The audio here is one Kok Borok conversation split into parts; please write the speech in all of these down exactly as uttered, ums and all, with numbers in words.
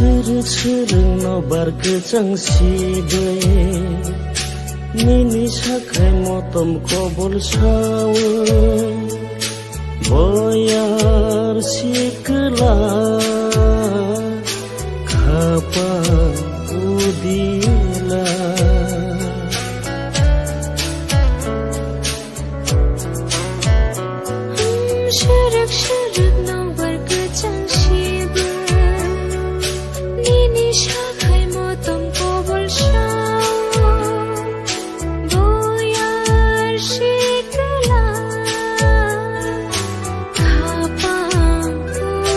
Sirwk sirwk nobar kwchang sibwi, nini sakhai motom kobol sawi, boyar sikla khapang udila. Sharuk sharuk nobar kwchang sibwi, nini sakhai motom kobol sawi, boyar sikla khapang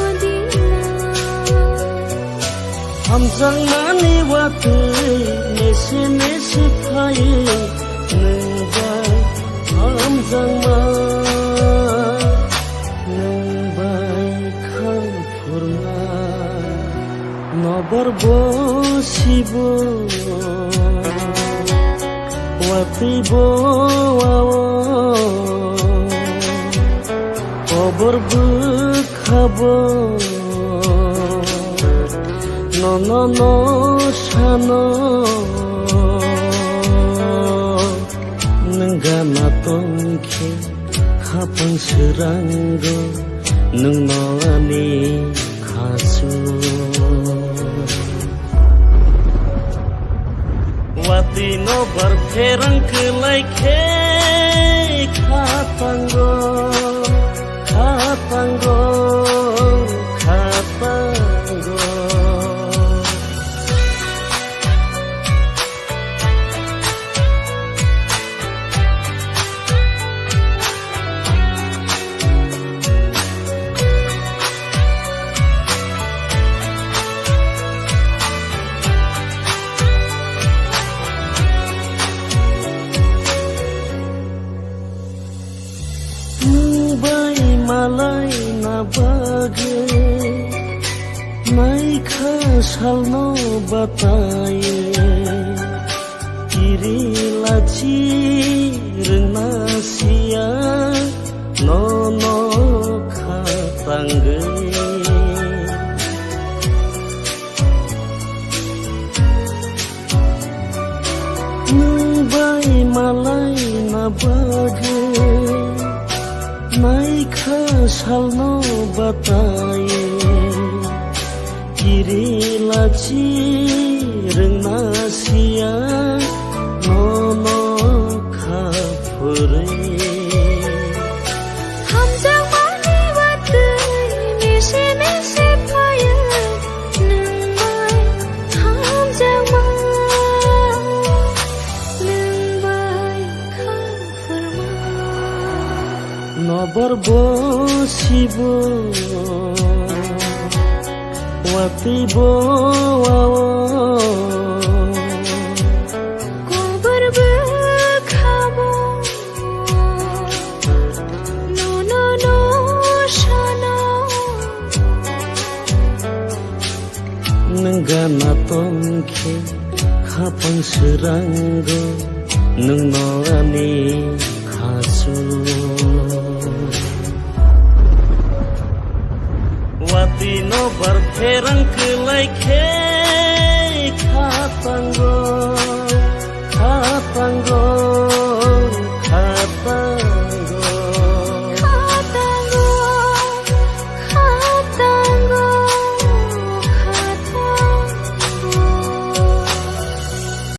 udila. Hamjakmani watwi mese mese phai, nwng bai hamjakma, nwng bai khang phurma. Nobar bo sibo, watwi bo wao, kobor bwkhabo, nono no sano, nwng gana tongkhe khapang swrango, nwng no ani khasu. Watwi nobar pherang kwlai khe khapango, khapango, khapango. Nwng bai malaina bagwi naikha salno batai. Kiri lachi rwngna siya nono kha tangwi. Nwng bai malaina bagwi naikha salno batai. Kiri lachi rwngna siya nono kha phurwi. Hamjakmani watwi mese mese phaiwi nwng bai hamjakma, nwng bai khang phurma. Nobar bo sibo, watwi bo wao, kobor bwkhabo, nono no sano. Nwng gana tongkhe khapang swrango, nwng no ani khasu. Watwi nobar pherang kwlai khe